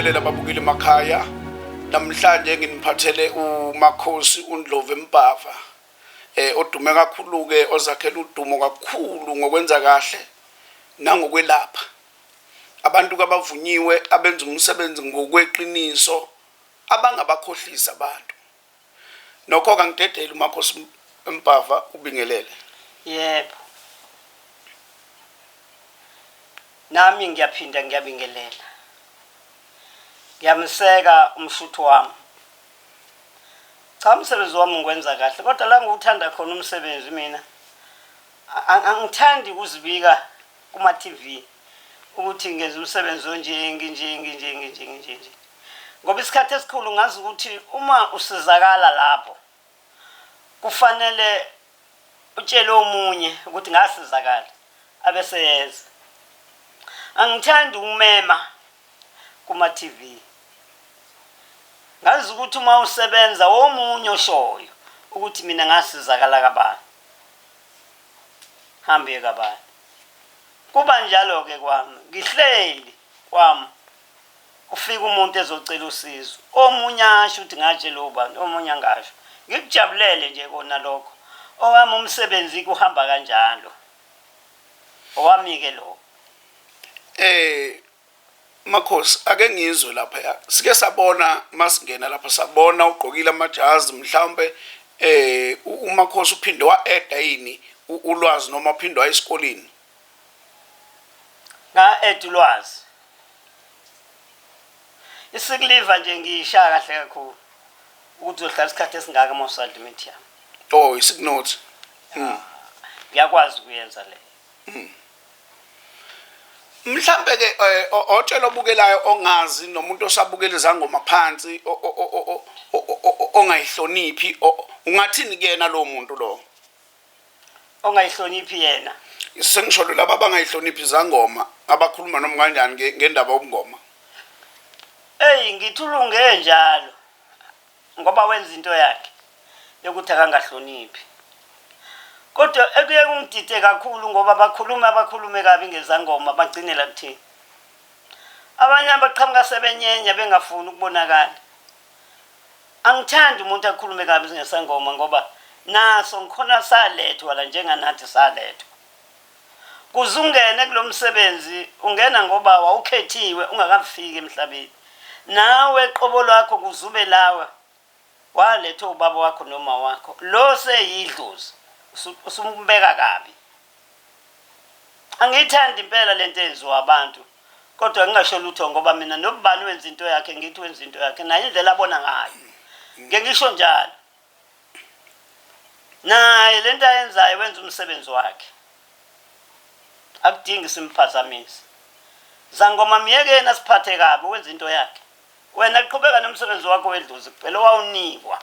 Ngiyanibingelela ababukeli emakhaya. Namhlanje nginiphathele uMakhosi uNdlovu Embhava. Eh odume kakhulu ke ozakhela udumo kakhulu ngokwenza kahle nangokwelapha. Abantu kabavunyiwe abenza umsebenzi ngokweqiniso abangabakhohlisi abantu. Nokho kangidedeli uMakhosi Mbhava ubingelele. Yebo. Nami ngiyaphinda ngiyabingelela. Ngiyamseka umshuthu wami. Cha umsebenzi wami ngiwenza kahle kodwa la ngiwuthanda khona umsebenzi mina angithandi ukuzibika kuma TV ukuthi ngenza umsebenzi onje nginje nginje nginje nginje nje. Ngoba isikhathi esikhulu ngazi ukuthi uma usizakala lapho kufanele utshele omunye ukuthi ngasizakala abeseyeza. Angithandi ukumema kuma-TV. Ngazi ukuthi uma usebenza omunye oshoyo ukuthi mina ngasizakala kabani. Hambe kabani. Kuba njalo-ke kwami, ngihleli kwami kufika umuntu ezocela usizo omunye asho ukuthi ngatshela ubani omunye angasho ngikujabulele nje kona lokho owami umsebenzi kuhamba kanjalo owami-ke lo. Eh Makhosi ake ngizwe lapha sike sabona masingena lapha sabona ugqokile amajazi mhlawumbe eh uMakhosi uphinde wa-eda yini ulwazi noma uphinde waya esikoleni Nga-add ulwazi. Isikuliva nje ngiyishaya kahle kakhulu ukuthi uzohlala isikhathi esingaka uma usadla imithi yami. Oh, isikunothi. Ngiyakwazi ukuyenza leyo. Mhlambe ke eh, otshela obukelayo ongazi nomuntu osabukela izangoma phansi ongayihloniphi ungathini kuyena lowo muntu lowo? Ongayihloniphi yena. Sengisholo laba abangayihloniphi izangoma abakhuluma noma kanjani ngendaba yobungoma. Eyi ngithi ulunge njalo ngoba wenza into yakhe yokuthi akangahloniphi. Kodwa ekuye kungidide kakhulu ngoba bakhuluma abakhulume kabi ngezangoma bagcine la kuthini. Abanye abaqhamuka sebenyenya bengafuni ukubonakala. Angithandi umuntu akhulume kabi ngesangoma ngoba naso ngikhona salethwa la njenganathi salethwa. Kuze ungene kulo msebenzi ungena ngoba wawukhethiwe ungakafiki emhlabeni. Nawe qobo lwakho kuze ube lawe walethwa ubaba wakho noma wakho. Lo seyidlozi usumbeka kabi. Angiyithandi impela lento eyenziwa abantu kodwa ngingasho lutho ngoba mina nobani wenza into yakhe ngithi wenza into yakhe naye indlela abona ngayo. Ngeke ngisho njalo. Naye lento ayenzayo wenza umsebenzi wakhe. Akudingi simphazamise. Zangoma myekeni asiphathe kabi wenza into yakhe. Wena qhubeka nomsebenzi wakho wedlozi kuphela owawunikwa.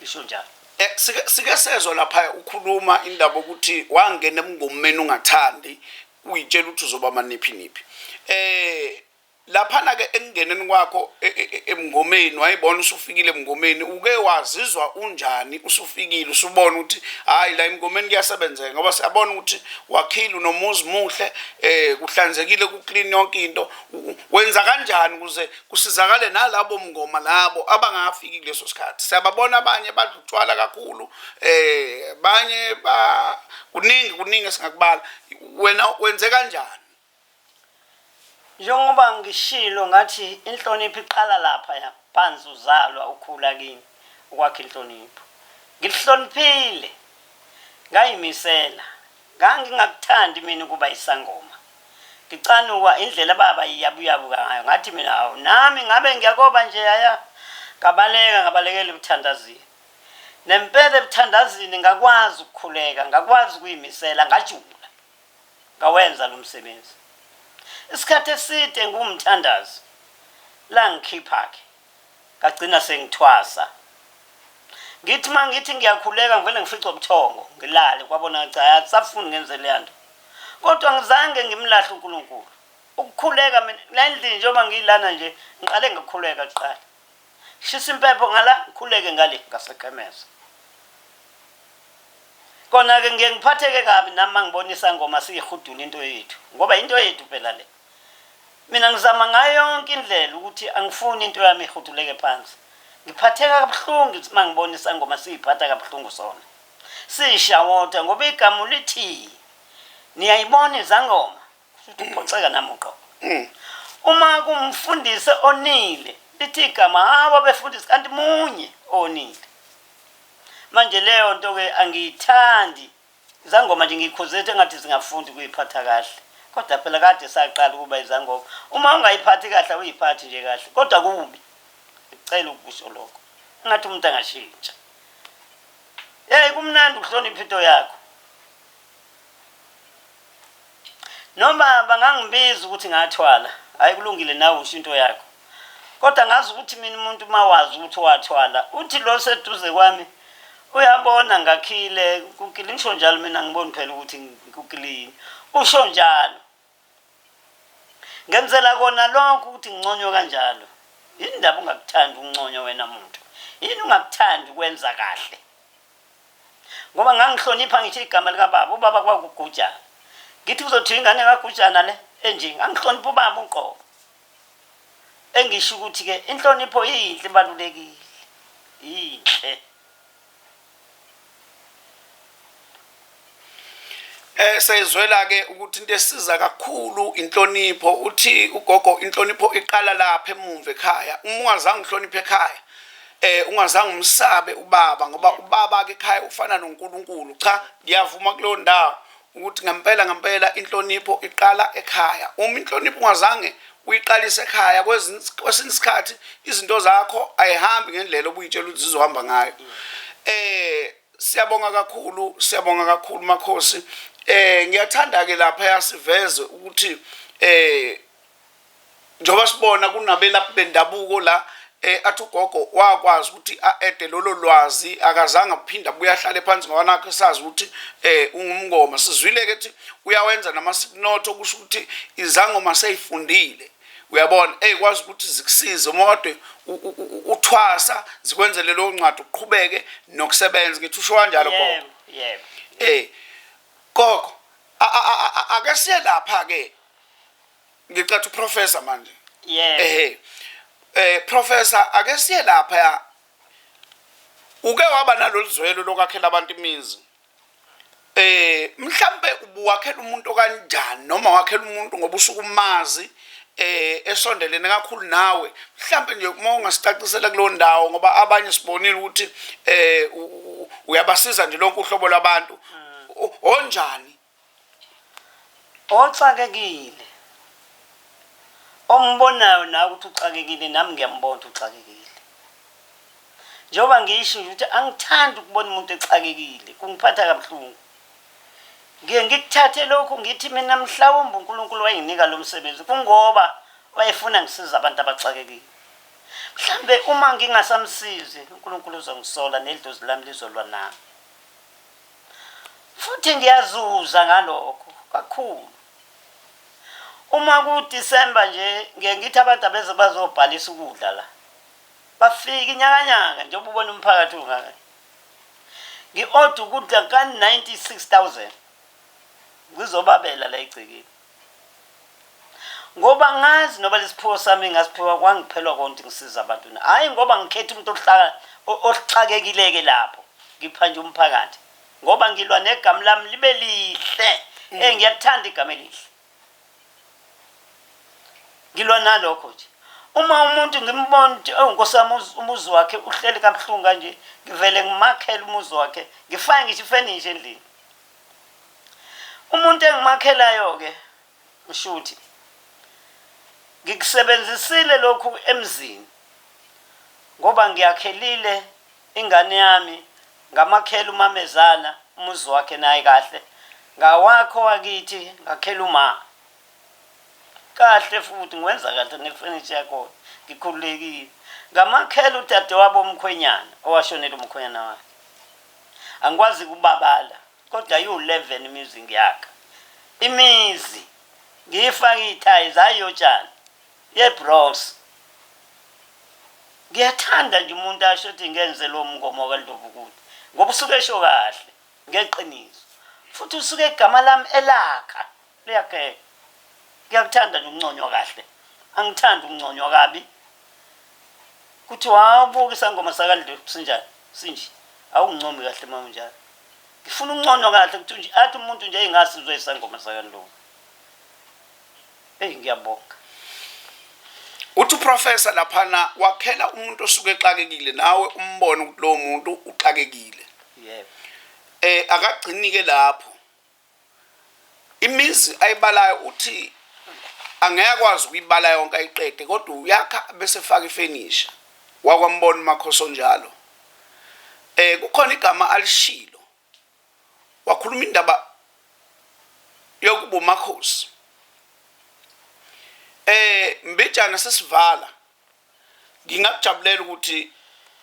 Isho njalo. Eh, sike sike sezwa lapha ukhuluma indaba ukuthi wangena emngomeni ungathandi uyitshela ukuthi uzoba maniphi niphi. Eh laphana ke ekungeneni kwakho e, e, e, emngomeni wayibona usufikile emngomeni uke wazizwa unjani usufikile usubona ukuthi hayi la emngomeni kuyasebenzeka ngoba siyabona ukuthi wakhile unomuzi muhle eh kuhlanzekile ku clean yonke into wenza kanjani ukuze kusizakale nalabo mngoma labo abangafiki kuleso sikhathi siyababona abanye badla utshwala kakhulu eh banye ba kuningi kuningi esingakubala wena wenze kanjani Njengoba ngishilo ngathi inhlonipho iqala lapha ya phansi uzalwa ukhula kini ukwakha inhlonipho. Ngilihloniphile ngayimisela ngangingakuthandi mina ukuba isangoma. Ngicanuka indlela baba iyabuyabuka ngayo ngathi mina hawu nami ngabe ngiyakoba nje yaya ngabaleka ngabalekela ebuthandazini. Nempela ebuthandazini ngakwazi ukukhuleka ngakwazi ukuyimisela ngajula. Ngawenza lo msebenzi. Isikhathi eside ngiwumthandazi. Langikhipha-ke. Ngagcina sengithwasa. Ngithi uma ngithi ngiyakhuleka ngivele ngifice ubuthongo ngilale kwabona cha akusafuni ngenze leya nto. Kodwa ngizange ngimlahle uNkulunkulu. Ukukhuleka mina la endlini njengoba ngiyilana nje ngiqale ngakhuleka kuqala. Shisa impepho ngala ngikhuleke ngale ngasekhemese. Kona-ke ngiye ngiphatheke kabi nami uma ngibona isangoma siyihudula into yethu ngoba into yethu phela le. Mina ngizama ngayo yonke indlela ukuthi angifuni into yami ihuduleke phansi. Ngiphatheka kabuhlungu ngithi uma ngibona isangoma siyiphatha kabuhlungu sona. Siyishawotha ngoba igama lithi niyayibona izangoma kusho ukuthi uphoxeka nami uqobo. Uma kumfundisi onile lithi igama hawu abefundisi kanti munye onile. Manje leyo nto ke angiyithandi. Izangoma nje ngiyikhuze engathi zingafunda ukuyiphatha kahle. Kodwa phela kade saqala ukuba izangoma. Uma ungayiphathi kahle awuyiphathi nje kahle. Kodwa kubi. Ngicela ukusho lokho. Engathi umuntu angashintsha. Hey kumnandi ukuhlonipha into yakho. Noma bangangibiza ukuthi ngathwala, hayi kulungile nawe usho into yakho. Kodwa ngazi ukuthi mina umuntu uma wazi ukuthi wathwala, uthi lo seduze kwami uyabona ngakhile kukili ngisho njalo mina ngiboni phela ukuthi kukilini. Usho njalo. Ngenzela kona lokho ukuthi nginconywe kanjalo. Yini ndaba ungakuthandi ukunconywa wena muntu? Yini ungakuthandi ukwenza kahle? Ngoba ngangihlonipha ngisho igama likababa, ubaba kwakugujana. Ngithi kuzothiwa ingane kagujana le enje, ngangihlonipha ubaba uqobo. Engisho ukuthi ke inhlonipho yinhle ibalulekile. Yinhle. Seyizwela ke ukuthi into esiza kakhulu inhlonipho uthi ugogo inhlonipho iqala lapha emumva ekhaya uma ungazange uhloniphe ekhaya ungazange umsabe ubaba ngoba ubaba ke ekhaya ufana noNkulunkulu. Cha, ngiyavuma kuleyo ndawo ukuthi ngempela ngempela inhlonipho iqala ekhaya. Uma inhlonipho ungazange uyiqalise ekhaya, kwesinye isikhathi izinto zakho ayihambi ngendlela obuyitshela ukuthi zizohamba ngayo. Siyabonga kakhulu, siyabonga kakhulu makhosi. Ngiyathanda ke lapha yasiveze ukuthi njengoba sibona kunabelaphi bendabuko la athi ugogo wakwazi ukuthi a-ede lolo lwazi, akazange aphinde abuye ahlale phansi ngoba nakho sazi ukuthi ungumngoma. Sizwile ke ukuthi uyawenza namasinotho, kusho ukuthi izangoma seyifundile, uyabona, eyikwazi ukuthi zikusize uma kade uthwasa, zikwenzele leyo ncwadi uqhubeke nokusebenza. Ngithi usho kanjalo gogo? Yebo, yebo. Gogo, ake siye lapha ke, ngicatha uprofessor manje. Yebo. Professor, ake siye lapha ya uke waba nalolu zwelo lokwakhela abantu imizi. Mhlambe ubuwakhela umuntu kanjani noma wakhela umuntu ngoba usuke umazi esondelene kakhulu nawe? Mhlambe nje uma ungasicacisela kuleyo ndawo, ngoba abanye sibonile ukuthi uyabasiza nje lonke uhlobo lwabantu. Onjani? Oxakekile. Ombonayo nawe ukuthi uxakekile, nami ngiyambona ukuthi uxakekile. Njengoba ngisho nje ukuthi angithandi ukubona umuntu exakekile, kungiphatha kabuhlungu. Ngiye ngikuthathe lokhu ngithi mina mhlawumbe uNkulunkulu wayenginika lo msebenzi kungoba wayefuna ngisiza abantu abaxakekile. Mhlambe uma ngingasamsizi uNkulunkulu uzongisola nedlozi lami lizolwa nami. Futhi ngiyazuza ngalokho kakhulu. Uma kuDisemba nje ngiye ngithi abantu abeze bazobhalisa ukudla la. Bafika inyakanyaka njengoba ubona umphakathi ungaka. Ngi-order ukudla ka-96,000 ngizobabela la egcekeni. Ngoba ngazi noba lesiphiwo sami ngasiphiwa kwangiphelwa konke ngisiza abantu. Hhayi ngoba ngikhetha umuntu oxakekile-ke lapho, ngipha nje umphakathi. Ngoba ngilwa negama lami libe lihle. Ngiyakuthanda igama elihle. Ngilwa nalokho nje. Uma umuntu ngimbona ukuthi oh Nkosi yami umuzi wakhe uhleli kabuhlungu kanje, ngivele ngimakhele umuzi wakhe, ngifake ngisho ifenisha endlini. Umuntu engimakhelayo ke mshuthi ngikusebenzisile lokhu emzini ngoba ngiyakhelile ingane yami, ngamakhela umamezala umuzi wakhe naye kahle, ngawakho wakithi ngakhela uma kahle futhi ngiwenza kahle nefurniture yakhona, ngikhululekile. Ngamakhela udadewabo umkhwenyana owashonela umkhwenyana wakhe, angikwazi ukubabala kodwa iwu-11 imizi ngiyakha imizi, ngiyifake iy'thayi zayotshani yebros. Ngiyathanda nje umuntu asho ukuthi ngenze lo mngomo kaNdlovu kude, ngoba usuke esho kahle ngeqiniso, futhi usuke igama lami elakha liyakheka. Ngiyakuthanda nje ukunconywa kahle. Angithandi ukunconywa kabi. Kuthi wabuka isangoma sakaNdlovu sinjani? Sinje. Awungincomi kahle uma unjalo. Ngifuna ukunconywa kahle kuthi nje athi umuntu nje engasizwe isangoma sakaNdlovu. Eyi ngiyabonga. Uthi uprofessor laphana wakhela umuntu osuke exakekile nawe umbone ukuthi lowo muntu uxakekile. Yebo. Akagcini ke lapho. Imizi ayibalayo uthi angeke akwazi ukuyibala yonke ayiqede kodwa uyakha bese efaka ifenisha. Wakwambona uMakhosi onjalo. Kukhona igama alishilo. Wakhuluma indaba yokuba uMakhosi. Mbijana sesivala. Ngingakujabulela ukuthi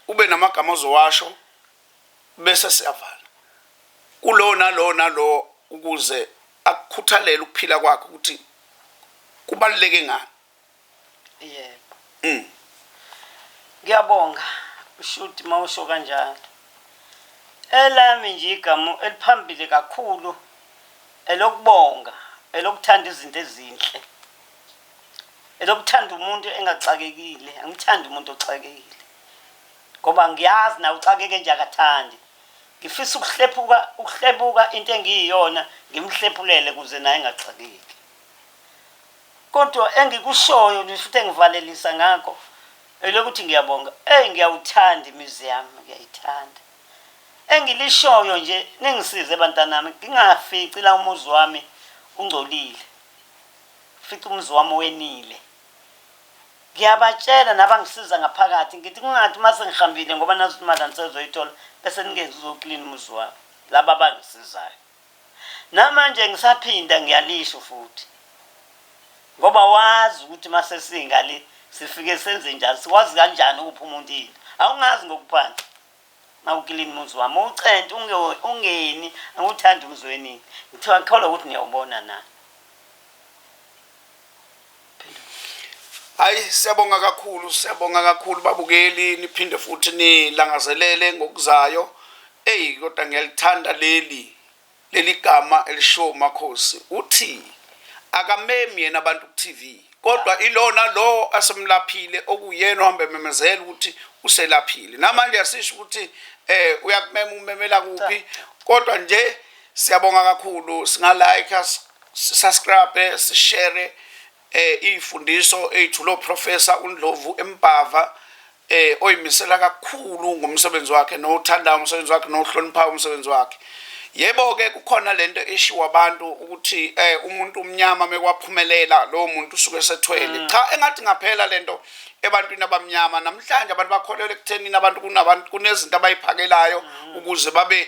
ube namagama ozowasho bese siyavala. Kulo nalo nalo ukuze akukhuthalele ukuphila kwakhe ukuthi kubaluleke ngani. Yebo. Ngiyabonga ushuthi mawusho kanjalo. Elami nje igama eliphambili kakhulu elokubonga, elokuthanda izinto ezinhle. Elokuthanda umuntu engaxakekile, angithandi umuntu oxakekile. Ngoba ngiyazi nawe uxakeke nje akathandi. Ngifisa ukuhlephuka ukuhlebuka into engiyiyona ngimhlephulele kuze naye engaxakeki. Kodwa engikushoyo nje futhi engivalelisa ngakho elokuthi ngiyabonga. Eyi ngiyawuthanda imizi yami, ngiyayithanda. Engilishoyo nje ningisize bantanami ngingafici la umuzi wami ungcolile. Fica umuzi wami wenile. Ngiyabatshela nabangisiza ngaphakathi ngithi kungathi uma sengihambile ngoba nazi ukuthi imali angisezoyithola bese ningenzi uzoklina umuzi wami laba abangisizayo. Namanje ngisaphinda ngiyalisho futhi ngoba wazi ukuthi uma sesingale sifike senze njani sikwazi kanjani ukupha umuntu into awungazi ngokuphansi mawukilini umuzi wami ucente ungeni angiwuthandi umuzi wenini ngithiwa ngikholwa ukuthi niyawubona na. Hayi siyabonga kakhulu siyabonga kakhulu babukeli niphinde futhi nilangazelele ngokuzayo. Eyi kodwa ngiyalithanda leli leli gama elishiwo uMakhosi uthi akamemi yena abantu ku-TV kodwa ilona lo asemlaphile okuyena ohamba ememezela ukuthi uselaphile. Namanje asisho ukuthi uyakumema umemela kuphi kodwa nje siyabonga kakhulu singa like subscribe sishare ifundiso eyithulo Professor uNdlovu Embhava oyimisela kakhulu ngomsebenzi wakhe nothanda umsebenzi wakhe nohlonipha umsebenzi wakhe. Yebo ke kukhona lento eshiwa abantu ukuthi umuntu omnyama mekwaphumelela lo muntu usuke sethwele. Cha engathi ngaphela lento ebantwini abamnyama namhlanje abantu bakholelwa ekuthenini abantu kunabantu kunezinto abayiphakelayo ukuze babe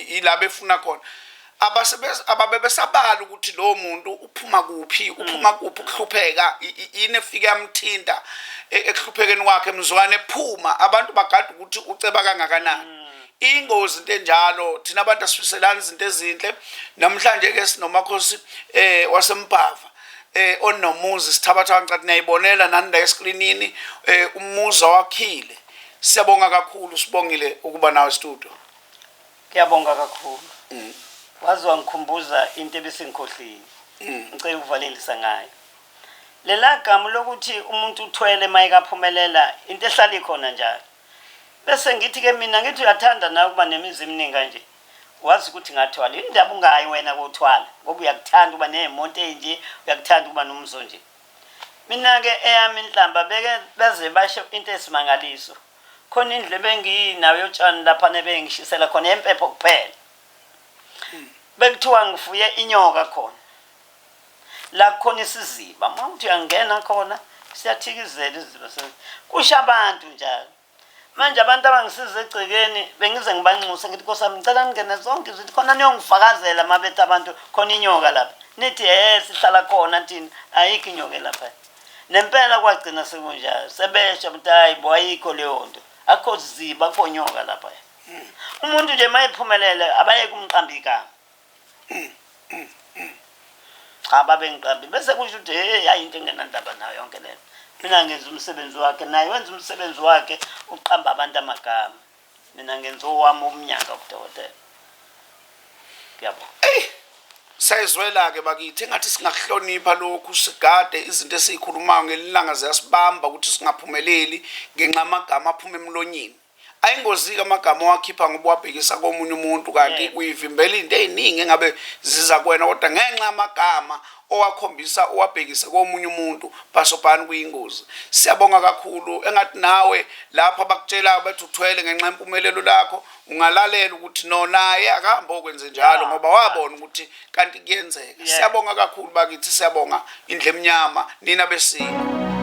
ila befuna khona. Ababebesabala ukuthi lo muntu uphuma kuphi uphuma kuphi ukuhlupheka yini efike yamthinta ekuhluphekeni kwakhe mzwane ephuma abantu bagada ukuthi uceba kangakanani. Ingozi into enjalo thina abantu asifiselani izinto ezinhle. Namhlanje ke sinoMakhosi waseMbhava onomuzi sithabatha ngicathi niyayibonela nani la eskrinini umuzi wakhile. Siyabonga kakhulu sibongile ukuba nawe studio. Ngiyabonga kakhulu. Waze wangikhumbuza into ebesengikhohliwe. Ngicela ukuvalelisa ngayo. Lela gama lokuthi umuntu uthwele mayekaphumelela into ehlala ikhona njalo. Bese ngithi ke mina ngithi uyathanda nawe ukuba nemizi eminingi kanje. Wazi ukuthi ngathwala. Indaba ungayi wena kothwala ngoba uyakuthanda ukuba nemoto enje, uyakuthanda ukuba nomzi onje. Mina ke eyami inhlamba beke beze basho into esimangaliso. Khona indlu ebenginayo yotshani lapha nebengishisela khona yempepho kuphela. Bekuthiwa ngifuye inyoka khona. La kukhona isiziba, uma uthi uyangena khona siyathikizela isiziba. Kusho abantu njalo. Manje abantu abangisiza egcekeni bengize ngibanxuse ngithi Nkosi yami ngicela ningene zonke izinto khona niyongifakazela uma bethi abantu khona inyoka lapha. Nithi sihlala khona thina ayikho inyoka lapha. Nempela kwagcina sekunjalo sebesha ukuthi hayi bo ayikho leyo nto akho ziba akho nyoka lapha. Umuntu nje mayephumelele abayeke umqambi igama. Cha babengiqambile bese kusho ukuthi hey hayi into engenandaba nayo yonke leyo. Mina ngenza umsebenzi wakhe naye wenza umsebenzi wakhe uqamba abantu amagama. Mina ngenza owami umnyango ubudokotela. Ngiyabonga. Ey Sayizwela-ke bakithi, engathi singakuhlonipha lokhu, sigade izinto esiyikhulumayo ngelilanga ziyasibamba ukuthi singaphumeleli ngenxa amagama aphuma emlonyeni. Ayingozi-ke amagama owakhipha ngoba uwabhekisa komunye umuntu, kanti uyivimbela into ey'ningi engabe ziza kuwena, kodwa ngenxa yamagama owakhombisa uwabhekise komunye umuntu, bhasobhani kuyingozi. Siyabonga kakhulu. Engathi nawe lapho abakutshelayo bethi uthwele ngenxa yempumelelo lakho, ungalalela ukuthi no, naye akahambe okwenze njalo, ngoba wabona ukuthi kanti kuyenzeka. Siyabonga kakhulu bakithi, siyabonga indlu emnyama nina besiko.